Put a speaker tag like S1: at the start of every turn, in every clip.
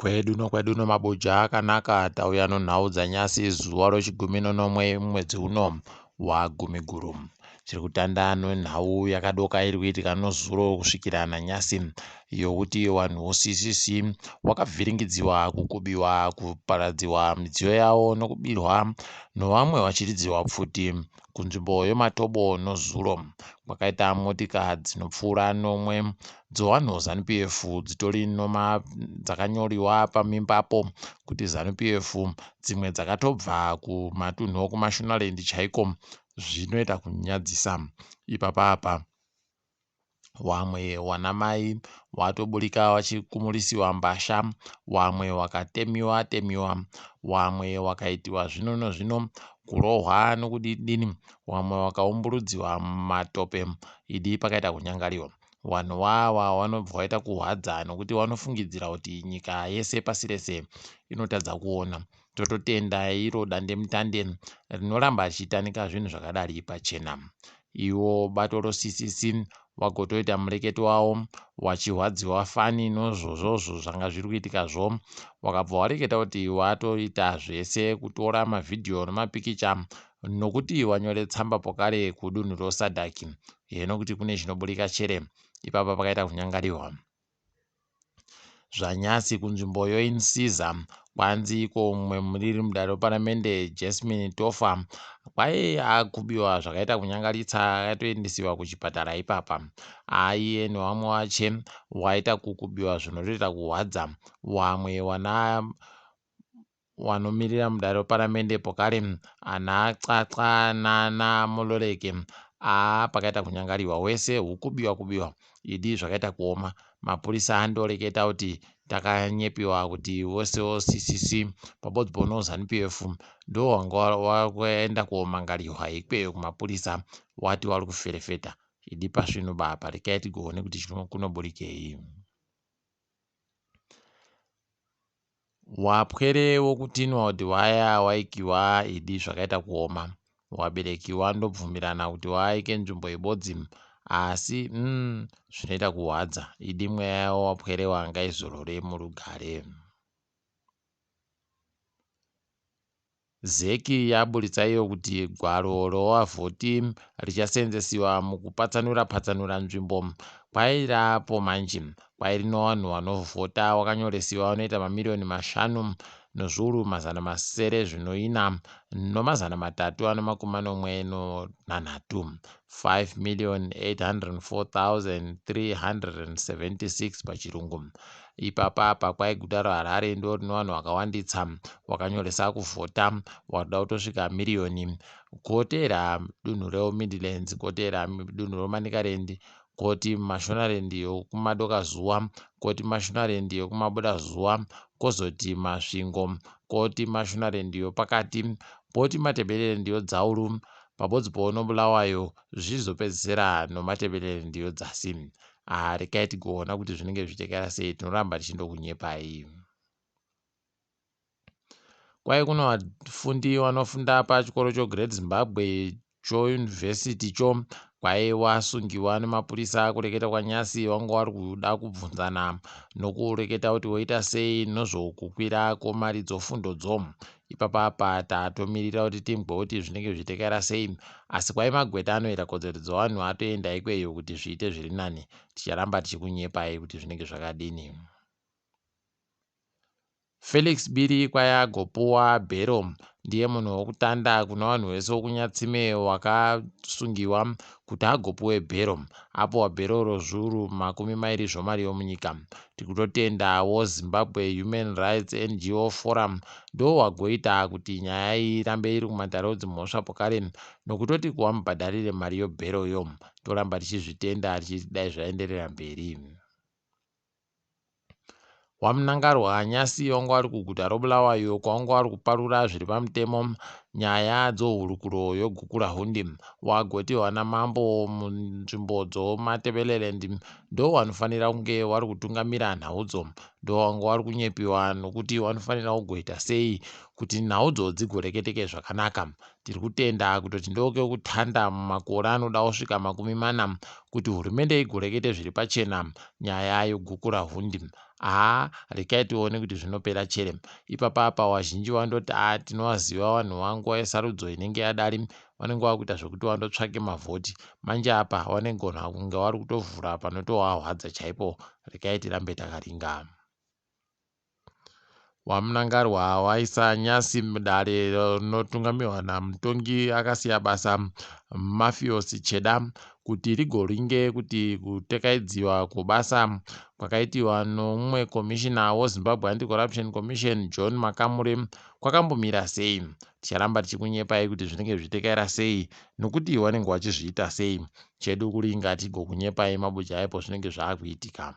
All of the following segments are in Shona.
S1: Kwedu nokwedu nomabuja akanaka tauya nonhau dzanyasi zuva rochigumi nonomwe mumwedzi uno waGumiguru. Tiri kutanda nenhau yakadoka iri kuitika nozuro kusvikira nanyasi yokuti vanhu voCCC wakavhiringidziwa, kukubiwa, kuparadziwa midziyo yavo nokubirwa novamwe vachiridziwa pfuti kunzvimbo yeMatobo nozuro. Kwakaita motika dzinopfuura nomwe dzevanhu Zanu PF dzitori noma dzakanyoriwa pamimbapo kuti Zanu PF dzimwe dzakatobva kumatunhu okuMashonaland chaiko zvinoita kunyadzisa ipapa apa. Wamwe wanamai watoburika wachikumurisiwa mbasha, wamwe wakatemiwa temiwa, wamwe wakaitiwa zvino nozvino, kurohwa nokudidini, wamwe wakaumburudziwa mumatope idi pakaita kunyangariwa. Wanhu wawa wanobva waita kuhwadza nokuti wanofungidzira kuti nyika yese pasi rese inotadza kuona. Tototenda iro dandemutande rinoramba richitanika zvinhu zvakadari pachena. Iwo bato roCCC wagotoita mureketo wawo wachihwadziwa fani nozvozvozvo zvanga zviri kuitikazvo. Wakabva wareketa kuti watoita zvese kutora mavhidhiyo nemapikicha nokuti wanyore tsamba pokare kudunhu roSADC heno kuti kune chinoburika chere ipapa pakaita kunyangariwa. Zvanyasi kunzvimbo yoInsiza kwanzi iko mumwe muriri mudare reparamende Jasmine Tofa kwai akubiwa zvakaita kunyangaritsa akatoendesiwa kuchipatara ipapa aiye nevamwe vache waita kukubiwa zvinotoita kuhwadza wamwe wana Wanomirira mudare reparamende pokare ana Xaxa nana Mololeke aa pakaita kunyangariwa wese hukubiwa kubiwa idi zvakaita kuoma mapurisa andoreketa kuti takanyepiwa kuti wesewo CCC pabodzi pono Zanu PF ndo wanga wakuenda komangariwa ikweyo kumapurisa wati wari kuferefeta idi pasvinu bapa rekai tigoone kuti kunoburikei. Wapwere wokutinwa kuti waya waikiwa idi zvakaita kuoma. Wabereki wandobvumirana kuti waaike nzvimbo ibodzi asi umm zvinoita kuhwadza idi mweya wawapwere wangaizorore murugare. Zec yaburitsa iyo kuti gwaro rewavhoti richaseenzesiwa mukupatsanura patsanura nzvimbo kwairapo manje kwairi nevanhu vanovhota wakanyoresiwa vanoita mamiriyoni mashanu nozviuru mazana masere zvinoina nomazana matatu anomakumi manomwe nonhanhatu 5,804,376 pachirungu. Ipapa apa kwai guta reHarare ndo rine vanhu vakawanditsa wakanyoresa kuvhota wakuda kutosvika miriyoni kwoteera dunhu reMidlands kwoteera dunhu reManicaland kwoti Mashonaland yokumadokazuva kwoti Mashonaland yokumabudazuva kwozoti Masvingo kwoti Mashonaland yopakati poti Matebeleland yodzauru pabodzi pono Bulawayo zvichizopedzesera noMatebeleland yodzasi. Ah, rekai tigoona kuti zvinenge zvichitekaira sei tinoramba tichindokunyepai. Kwai kuno vafundi vanofunda pachikoro choGreat Zimbabwe choUniversity cho kwai wasungiwa nemapurisa kureketa kwanyasi vanga vari kuda kubvunzana nokureketa kuti woita sei nozvokukwira kwemari dzofundodzo ipapa apa tatomirira kuti timbwe kuti zvinenge zvichitekaira sei asi kwai magweta anoita kodzero dzevanhu atoenda ikweyo kuti zviite zviri nani ticharamba tichikunyepai kuti zvinenge zvakadini. Felix Biri kwai agopuwa bhero ndiye munhu wokutanda kuna vanhu vese wokuNyatsime wakasungiwa kuti agopuwe bhero. Apuwa bhero rozviuru makumi mairi zvomari yomunyika. Tikutotendawo Zimbabwe Human Rights NGO Forum ndowagoita kuti nyaya iyi irambe iri kumatare odzimhosva pokare nokutoti kuwamubhadharire mari yobheroyo. Toramba tichizvitenda tichiti dai zvaenderera mberi. WaMnangarwa nyasi wanga wari kuguta roBulawayo kwawanga wari kuparura zviri pamutemo Nyaya dzohurukuro yoGukurahundi wagoti vana mambo munzvimbo dzoMatabeleland ndovanofanira kunge vari kutungamira nhaudzo, ndovanga vari kunyepiwa nokuti vanofanira kugoita sei kuti nhaudzo dzigoreketeke zvakanaka. Tiri kutenda kutoti ndokekutanda mumakore anoda kusvika 40 kuti hurumende igorekete zviri pachena nyaya yoGukurahundi. Haa rekai tione kuti zvinopera chere. Ipapa apa wazhinji wandoti haa tinowaziva vanhu vanguva yesarudzo inenge yadari vanenge vakuita zvekuti vandotsvake mavhoti. Manje apa vanegona kunge vari kutovhura panotovarwadza chaipo. Rekai tirambe takaringa. WaMnangagwa waisa nyasi mudare rinotungamirwa namutongi akasiya basa Mafios Cheda kuti rigoringe kuti kutekaidziwa kwebasa kwakaitiwa nomumwe komishina weZimbabwe Anti-Corruption Commission John Makamure kwakambomira sei. Ticharamba tichikunyepai kuti zvinenge zvichitekaira sei nokuti vanenge vachizviita sei. Chedu kuringa tigokunyepai mabuja aipo zvinenge zvaakuitika.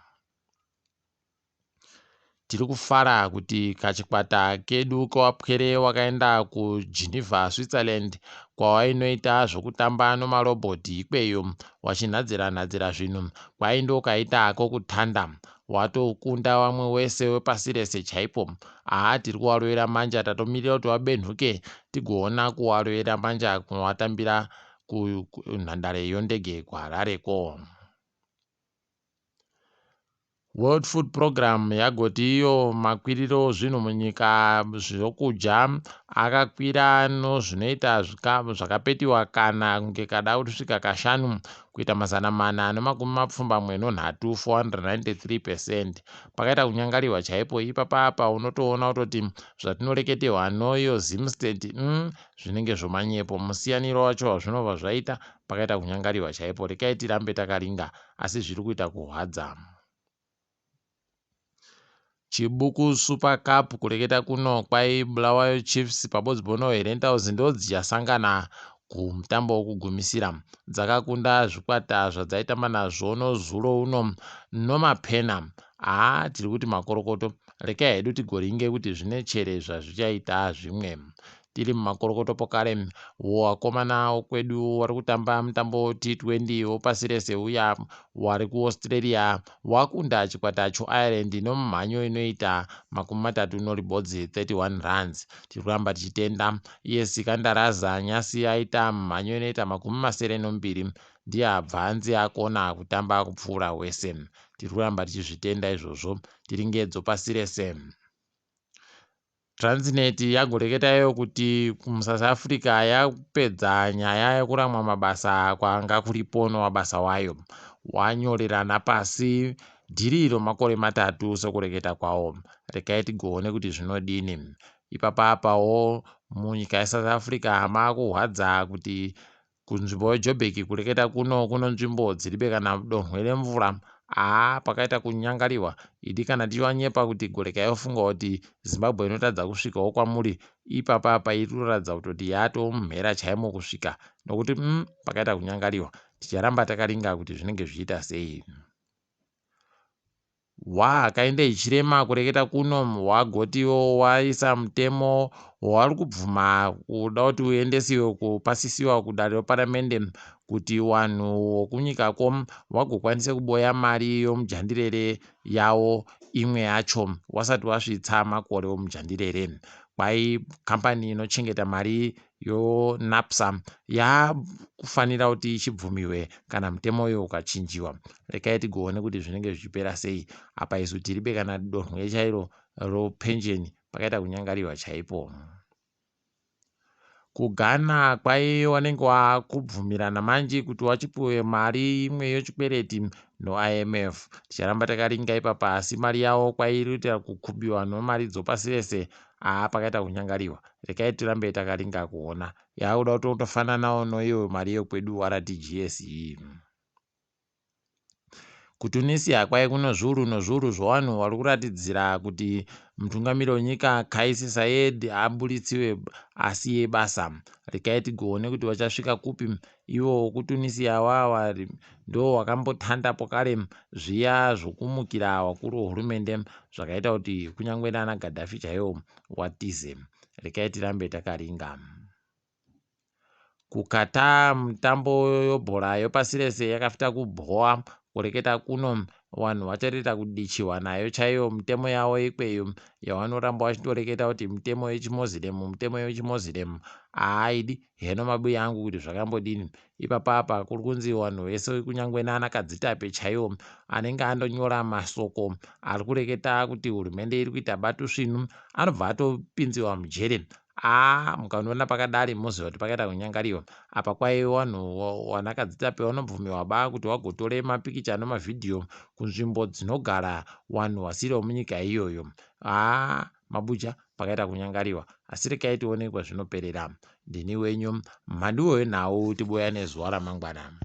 S1: Tiri kufara kuti kachikwata kedu kewapwere wakaenda kuGeneva, Switzerland kwawainoita zvokutamba nomarobhoti ikweyo wachinhadzira-nhadzira zvinhu. Kwaindokaita kokutanda watokunda vamwe wese wepasi rese chaipo. Haa tiri kuwarovera manja tatomirira kuti wabenhuke tigoona kuwarovera manja kunowatambira kunhandare yondege kuHarareko. World Food Program yagoti iyo makwiriro zvinhu munyika zvokudya akakwira nozvinoita zvakapetiwa kana kunge kada kusvika kashanu kuita 483, 493 percent. Pakaita kunyangariwa chaipo ipapa apa unotoona kutoti zvatinoreketehwa noiyo Zimstat zvinenge zvomanyepo musiyaniro wacho wazvinobva zvaita pakaita kunyangariwa chaipo. Rekai tirambe takaringa asi zviri kuita kuhwadza. Chibuku Super Cup kureketa kuno kwai Bulawayo Chiefs pabodzi noHerentals ndodzichasangana kumutambo wekugumisira. Dzakakunda zvikwata zvadzaitamba nazvo nozuro uno nomapena. Haa tiri kuti makorokoto, rekai hedu tigoringe kuti zvine chere zvazvichaita zvimwe. Tiri mumakorokoto pokare wakomana wekwedu wari kutamba mutambo T20 wepasi rese uya wari kuAustralia wakunda chikwata choIreland nomumhanyo inoita 31, 31 runs. Tiri kuramba tichitenda iye Sikandaraza nyasi aita mumhanyo inoita 72 ndiye abva anzi akona kutamba kupfuura wese. Tiri kuramba tichizvitenda izvozvo tiri ngedzo pasi rese. Transnet yagoreketa kuti muSouth Africa yapedza nyaya yekuramwa mabasa kwanga kuripo nomabasa wayo. Wanyorerana pasi dhiri remakore 3 sekureketa kwawo. Rekai tigoone kuti zvinodini. Ipapa apawo munyika yeSouth Africa maakuhwadza kuti kunzvimbo yeJoburg kureketa kuno kuno nzvimbo dziribe kana donhwe remvura. Haa pakaita kunyangariwa idi kana tichiwanyepa kuti goreka yofunga kuti Zimbabwe inotadza kusvikawo kwamuri ipapa apa iri kuratidza kutoti yatomumhera chaimo kusvika nokuti pakaita kunyangariwa. Ticharamba takaringa kuti zvinenge zvichiita sei. Hwakaende ichirema kureketa kuno hwagotiwo waisa mutemo wauri kubvuma kuda kuti uendesiwe kupasisiwa kudare reparamende kuti vanhu vokunyikako vagokwanise kuboya mari yomujandirere yavo imwe yacho wasati wasvitsa makore omujandirere. Kwai kambani inochengeta mari yoNAPSA yakufanira kuti ichibvumiwe kana mutemo uyu ukachinjiwa. Rekai tigoone kuti zvinenge zvichipera sei. Apa isu tiribe kana donhwe chairo ropenjeni pakaita kunyangariwa chaipo. KuGhana kwai wanenge wakubvumirana manje kuti wachipiwe mari imwe yechikwereti noIMF. Ticharamba takaringa ipapa asi mari yavo kwai iri kuita kukubiwa nomari dzopasi rese. Haa pakaita kunyangariwa. Rekai tirambe takaringa kuona. Yakuda kutofananawo noiyo mari yekwedu RTGS iyi. KuTunisia kwai kuno zviuru nozviuru zvevanhu vari kuratidzira kuti mutungamiri wenyika Kais Saied aburitsiwe asiye basa. Rekai tigoone kuti vachasvika kupi. Ivo kuTunisia vava ndo wakambotandapo kare zviya zvokumukira vakuru vehurumende zvakaita kuti kunyange nana Gaddafi chaiwo watize. Rekai tirambe takaringa. KuQatar mitambo yebhora yepasi rese yakafita kubhowa kureketa kuno vanhu vachatoita kudichiwa nayo chaiyo mitemo yavo ikweyo yavanoramba vachitoreketa kuti mitemo yechimoziremu mitemo yechimoziremu haaidi heno mabuya angu kuti zvakambodini ipapa apa kuri kunzi vanhu vese kunyange nana kadzitape chaiwo anenge andonyora masoko ari kureketa kuti hurumende iri kuita batusvinu anobva atopinziwa mujere. Haa mukanoona pakadari moziva kuti pakaita kunyangariwa apa kwaive vanhu vanakadzitape vanobvumiwa ba kuti vagotore mapikicha nemavhidhiyo kunzvimbo dzinogara vanhu vasiri vemunyika iyoyo. Haa mabuja pakaita kunyangariwa asi regai tione kwazvinoperera. Ndini wenyu mhanduwe wenhau tiboya nezuva ramangwana.